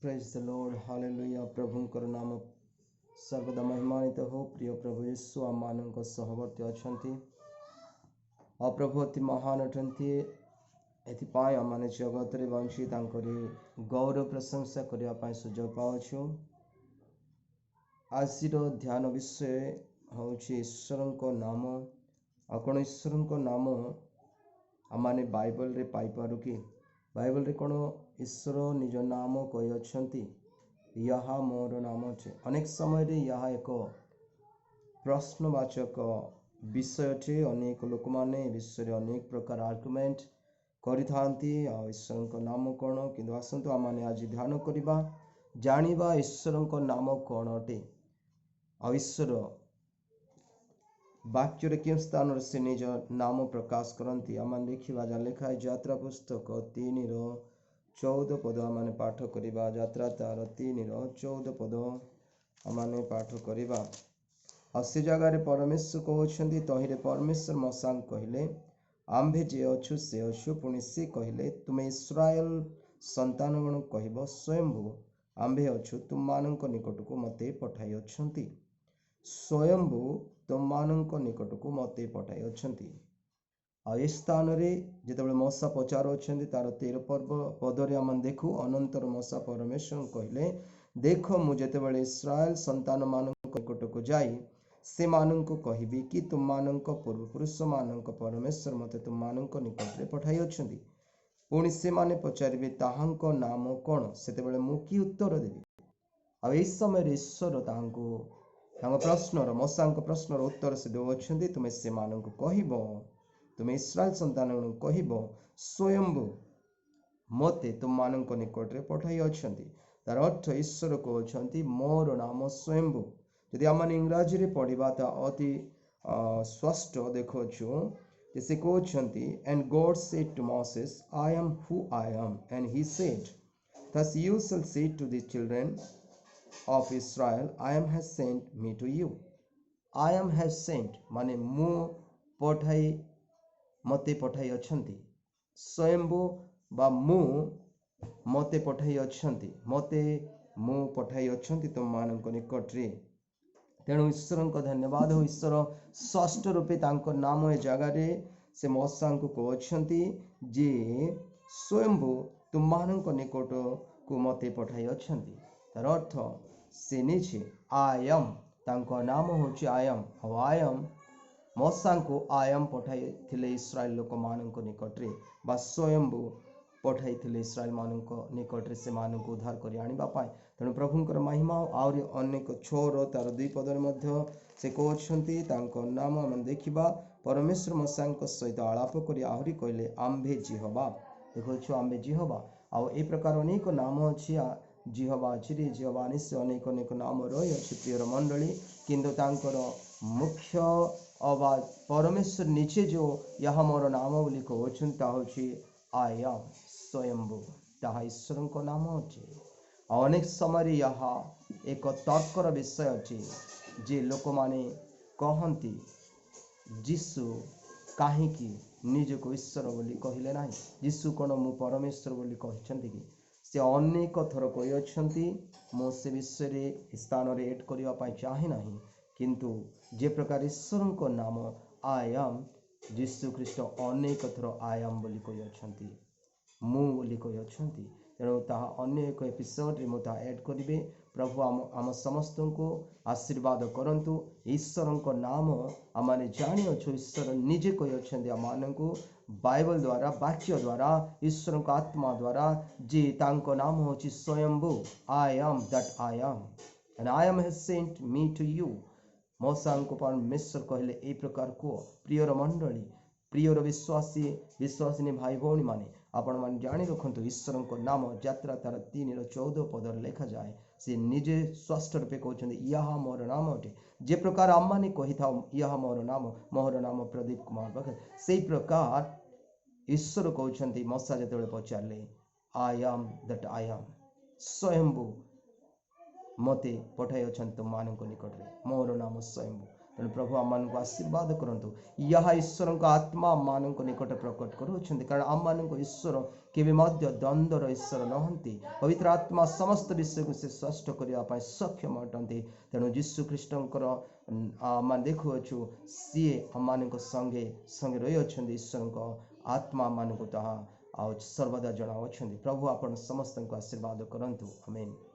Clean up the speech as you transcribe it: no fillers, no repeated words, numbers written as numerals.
Praise the Lord, hallelujah. ପ୍ରଭୁଙ୍କର ନାମ ସର୍ବଦା ମହିମାନିତ ହଉ। ପ୍ରିୟ ପ୍ରଭୁ ଯୀଶୁ ଆମମାନଙ୍କ ସହବର୍ତ୍ତୀ ଅଛନ୍ତି ଆଉ ପ୍ରଭୁ ଅତି ମହାନ ଅଟନ୍ତି। ଏଥିପାଇଁ ଆମମାନେ ଜଗତରେ ବଞ୍ଚି ତାଙ୍କରି ଗୌରବ ପ୍ରଶଂସା କରିବା ପାଇଁ ସୁଯୋଗ ପାଉଛୁ। ଆଜିର ଧ୍ୟାନ ବିଷୟ ହେଉଛି ଈଶ୍ୱରଙ୍କ ନାମ। ଆଉ କ'ଣ ଈଶ୍ୱରଙ୍କ ନାମ ଆମମାନେ ବାଇବଲରେ ପାଇପାରୁ କି? ବାଇବଲରେ କ'ଣ ଈଶ୍ୱର ନିଜ ନାମ କହିଅଛନ୍ତି, ଏହା ମୋର ନାମ ଅଟେ? ଅନେକ ସମୟରେ ଏହା ଏକ ପ୍ରଶ୍ନବାଚକ ବିଷୟ ଅଟେ। ଅନେକ ଲୋକମାନେ ଏ ବିଷୟରେ ଅନେକ ପ୍ରକାର ଆର୍ଗୁମେଣ୍ଟ କରିଥାନ୍ତି, ଆଉ ଈଶ୍ୱରଙ୍କ ନାମ କ'ଣ? କିନ୍ତୁ ଆସନ୍ତୁ ଆମମାନେ ଆଜି ଧ୍ୟାନ କରିବା, ଜାଣିବା ଈଶ୍ୱରଙ୍କ ନାମ କ'ଣ ଅଟେ ଆଉ ଈଶ୍ୱର ବାକ୍ୟରେ କେଉଁ ସ୍ଥାନରେ ସେ ନିଜ ନାମ ପ୍ରକାଶ କରନ୍ତି। ଆମମାନେ ଦେଖିବା ଯାହା ଲେଖା ଯାତ୍ରା ପୁସ୍ତକ 3ର 14 ପଦ ଆମମାନେ ପାଠ କରିବା। ଯାତ୍ରା ତାର 3ର 14 ପଦ ଆମମାନେ ପାଠ କରିବା। ଆଉ ସେ ଜାଗାରେ ପରମେଶ୍ୱର କହୁଛନ୍ତି, ତହିଁରେ ପରମେଶ୍ୱର ମୋଶାଙ୍କୁ କହିଲେ, "ଆମ୍ଭେ ଯେ ଅଛୁ, ସେ ଅଛୁ।" ପୁଣି ସେ କହିଲେ, "ତୁମେ ଇସ୍ରାଏଲ ସନ୍ତାନଗଣ କହିବ, ସ୍ୱୟମ୍ଭୁ ଆମ୍ଭେ ଅଛୁ ତୁମମାନଙ୍କ ନିକଟକୁ ମୋତେ ପଠାଇଅଛନ୍ତି।" ସ୍ୱୟମ୍ଭୁ ତୁମମାନଙ୍କ ନିକଟକୁ ମୋତେ ପଠାଇଅଛନ୍ତି। ଆଉ ଏ ସ୍ଥାନରେ ଯେତେବେଳେ ମୋଶା ପଚାରୁଅଛନ୍ତି, ତାର 13 ପର୍ବ ପଦରେ ଆମେ ଦେଖୁ, ଅନନ୍ତର ମୋଶା ପରମେଶ୍ୱରଙ୍କୁ କହିଲେ, "ଦେଖ, ମୁଁ ଯେତେବେଳେ ଇସ୍ରାଏଲ ସନ୍ତାନମାନଙ୍କ ନିକଟକୁ ଯାଇ ସେମାନଙ୍କୁ କହିବି କି ତୁମମାନଙ୍କ ପୂର୍ବପୁରୁଷମାନଙ୍କ ପରମେଶ୍ୱର ମୋତେ ତୁମମାନଙ୍କ ନିକଟରେ ପଠାଇଅଛନ୍ତି, ପୁଣି ସେମାନେ ପଚାରିବେ, ତାହାଙ୍କ ନାମ କ'ଣ? ସେତେବେଳେ ମୁଁ କି ଉତ୍ତର ଦେବି?" ଆଉ ଏହି ସମୟରେ ଈଶ୍ୱର ତାହାଙ୍କୁ ତାଙ୍କ ପ୍ରଶ୍ନର, ମୋଶାଙ୍କ ପ୍ରଶ୍ନର ଉତ୍ତର ସେ ଦେଉଅଛନ୍ତି, ତୁମେ ସେମାନଙ୍କୁ କହିବ, ତୁମେ ଇସ୍ରାଏଲ ସନ୍ତାନମାନଙ୍କୁ କହିବ, ସ୍ୱୟମ୍ଭୁ ମୋତେ ତୁମମାନଙ୍କ ନିକଟରେ ପଠାଇଅଛନ୍ତି। ତାର ଅର୍ଥ ଈଶ୍ୱର କହୁଛନ୍ତି, ମୋର ନାମ ସ୍ୱୟମ୍ଭୁ। ଯଦି ଆମମାନେ ଇଂରାଜୀରେ ପଢ଼ିବା, ତା ଅତି ସ୍ପଷ୍ଟ ଦେଖୁଅଛୁ ଯେ ସେ କହୁଛନ୍ତି, "And God said to Moses, I am who I am. And he said, Thus you shall say to the children of Israel, I am has sent me to you." I am has sent ମାନେ ମୁଁ ପଠାଇ, ମୋତେ ପଠାଇ ଅଛନ୍ତି। ସ୍ୱୟମ୍ଭୁ ବା ମୁଁ ମୋତେ ପଠାଇ ଅଛନ୍ତି, ମୋତେ ମୁଁ ପଠାଇ ଅଛନ୍ତି ତୁମମାନଙ୍କ ନିକଟରେ। ତେଣୁ ଈଶ୍ୱରଙ୍କ ଧନ୍ୟବାଦ ହଉ। ଈଶ୍ୱର ସ୍ପଷ୍ଟ ରୂପେ ତାଙ୍କ ନାମ ଏ ଜାଗାରେ ସେ ମୋଶାଙ୍କୁ କହୁଛନ୍ତି ଯେ ସ୍ୱୟମ୍ଭୁ ତୁମମାନଙ୍କ ନିକଟକୁ ମୋତେ ପଠାଇ ଅଛନ୍ତି। ତାର ଅର୍ଥ ସେ ନିଜେ ଆୟମ୍, ତାଙ୍କ ନାମ ହେଉଛି ଆୟମ୍। ଆଉ ଆୟମ୍ ମୋଶାଙ୍କୁ ଆୟମ୍ ପଠାଇଥିଲେ ଇସ୍ରାଏଲ ଲୋକମାନଙ୍କ ନିକଟରେ ବା ସ୍ୱୟମ୍ଭୁ ପଠାଇଥିଲେ ଇସ୍ରାଏଲମାନଙ୍କ ନିକଟରେ ସେମାନଙ୍କୁ ଉଦ୍ଧାର କରି ଆଣିବା ପାଇଁ। ତେଣୁ ପ୍ରଭୁଙ୍କର ମହିମା। ଆହୁରି ଅନେକ 6ର ତାର 2 ପଦରେ ମଧ୍ୟ ସେ କହୁଛନ୍ତି ତାଙ୍କ ନାମ। ଆମେ ଦେଖିବା, ପରମେଶ୍ୱର ମୋଶାଙ୍କ ସହିତ ଆଳାପ କରି ଆହୁରି କହିଲେ, "ଆମ୍ଭେ ଯିହୋବା।" ଦେଖୁଛୁ, ଆମ୍ଭେ ଯିହୋବା। ଆଉ ଏ ପ୍ରକାର ଅନେକ ନାମ ଅଛି, ଯିହୋବା ଅଛି, ଯିହୋବା ନିଶ୍ଚୟ, ଅନେକ ଅନେକ ନାମ ରହିଅଛି ପ୍ରିୟର ମଣ୍ଡଳୀ। କିନ୍ତୁ ତାଙ୍କର ମୁଖ୍ୟ ଅବା ପରମେଶ୍ୱର ନିଜେ ଯେଉଁ ଏହା ମୋର ନାମ ବୋଲି କହୁଛନ୍ତି, ତାହା ହେଉଛି ଆୟାମ, ସ୍ୱୟମ୍ଭୁ। ତାହା ଈଶ୍ୱରଙ୍କ ନାମ ଅଟେ। ଆଉ ଅନେକ ସମୟରେ ଏହା ଏକ ତର୍କର ବିଷୟ ଅଟେ ଯେ ଲୋକମାନେ କହନ୍ତି, ଯୀଶୁ କାହିଁକି ନିଜକୁ ଈଶ୍ୱର ବୋଲି କହିଲେ ନାହିଁ? ଯୀଶୁ କ'ଣ ମୁଁ ପରମେଶ୍ୱର ବୋଲି କହିଛନ୍ତି କି? ସେ ଅନେକ ଥର କହିଅଛନ୍ତି। ମୁଁ ସେ ବିଷୟରେ ସ୍ଥାନରେ ଏଡ୍ କରିବା ପାଇଁ ଚାହେଁ ନାହିଁ। କିନ୍ତୁ ଯେ ପ୍ରକାର ଈଶ୍ୱରଙ୍କ ନାମ ଆୟାମ, ଯୀଶୁ ଖ୍ରୀଷ୍ଟ ଅନେକ ଥର ଆୟାମ ବୋଲି କହିଅଛନ୍ତି, ମୁଁ ବୋଲି କହିଅଛନ୍ତି। ତେଣୁ ତାହା ଅନ୍ୟ ଏକ ଏପିସୋଡ଼ରେ ମୁଁ ତାହା ଏଡ୍ କରିବି। ପ୍ରଭୁ ଆମ ସମସ୍ତଙ୍କୁ ଆଶୀର୍ବାଦ କରନ୍ତୁ। ଈଶ୍ୱରଙ୍କ ନାମ ଆମମାନେ ଜାଣିଅଛୁ, ଈଶ୍ୱର ନିଜେ କହିଅଛନ୍ତି ଆମମାନଙ୍କୁ ବାଇବଲ ଦ୍ୱାରା, ବାକ୍ୟ ଦ୍ୱାରା, ଈଶ୍ୱରଙ୍କ ଆତ୍ମା ଦ୍ୱାରା ଯେ ତାଙ୍କ ନାମ ହେଉଛି Swayambhu. I am that I am, and I am has sent me to you. ମୋଶାଙ୍କୁ ପରମେଶ୍ୱର କହିଲେ, ଏଇ ପ୍ରକାର କୁହ। ପ୍ରିୟର ମଣ୍ଡଳୀ, ପ୍ରିୟର ବିଶ୍ୱାସୀ ବିଶ୍ୱାସିନୀ ଭାଇ ଭଉଣୀମାନେ, ଆପଣମାନେ ଜାଣି ରଖନ୍ତୁ, ଈଶ୍ୱରଙ୍କ ନାମ ଯାତ୍ରା ତାର 3ର 14 ପଦରେ ଲେଖାଯାଏ। ସେ ନିଜେ ସ୍ପଷ୍ଟ ରୂପେ କହୁଛନ୍ତି, ଏହା ମୋର ନାମ ଅଟେ। ଯେ ପ୍ରକାର ଆମମାନେ କହିଥାଉ, ଏହା ମୋର ନାମ, ମୋହର ନାମ ପ୍ରଦୀପ କୁମାର ପାଖରେ, ସେଇ ପ୍ରକାର ଈଶ୍ୱର କହୁଛନ୍ତି। ମୋଶା ଯେତେବେଳେ ପଚାରିଲେ, I am that I am, Swayambhu ମୋତେ ପଠାଇ ଅଛନ୍ତି ତୁମମାନଙ୍କ ନିକଟରେ, ମୋର ନାମ ସ୍ୱୟମ୍ଭୁ। ତେଣୁ ପ୍ରଭୁଙ୍କର ମହିମା। ତେଣୁ ପ୍ରଭୁ ଆମମାନଙ୍କୁ ଆଶୀର୍ବାଦ କରନ୍ତୁ। ଏହା ଈଶ୍ୱରଙ୍କ ଆତ୍ମା ମାନଙ୍କ ନିକଟ ପ୍ରକଟ କରୁଅଛନ୍ତି, କାରଣ ଆମମାନଙ୍କୁ ଈଶ୍ୱର କେବେ ମଧ୍ୟ ଦ୍ୱନ୍ଦ୍ୱର ଈଶ୍ୱର ନୁହନ୍ତି। ପବିତ୍ର ଆତ୍ମା ସମସ୍ତ ବିଷୟକୁ ସେ ସ୍ପଷ୍ଟ କରିବା ପାଇଁ ସକ୍ଷମ ଅଟନ୍ତି। ତେଣୁ ଯୀଶୁ ଖ୍ରୀଷ୍ଟଙ୍କର ଆମେ ଦେଖୁଅଛୁ, ସିଏ ଆମମାନଙ୍କ ସଙ୍ଗେ ସଙ୍ଗେ ରହିଅଛନ୍ତି। ଈଶ୍ୱରଙ୍କ ଆତ୍ମା ମାନଙ୍କୁ ତାହା ଆଉ ସର୍ବଦା ଜଣାଉଅଛନ୍ତି। ପ୍ରଭୁ ଆପଣ ସମସ୍ତଙ୍କୁ ଆଶୀର୍ବାଦ କରନ୍ତୁ। ଆମେନ୍।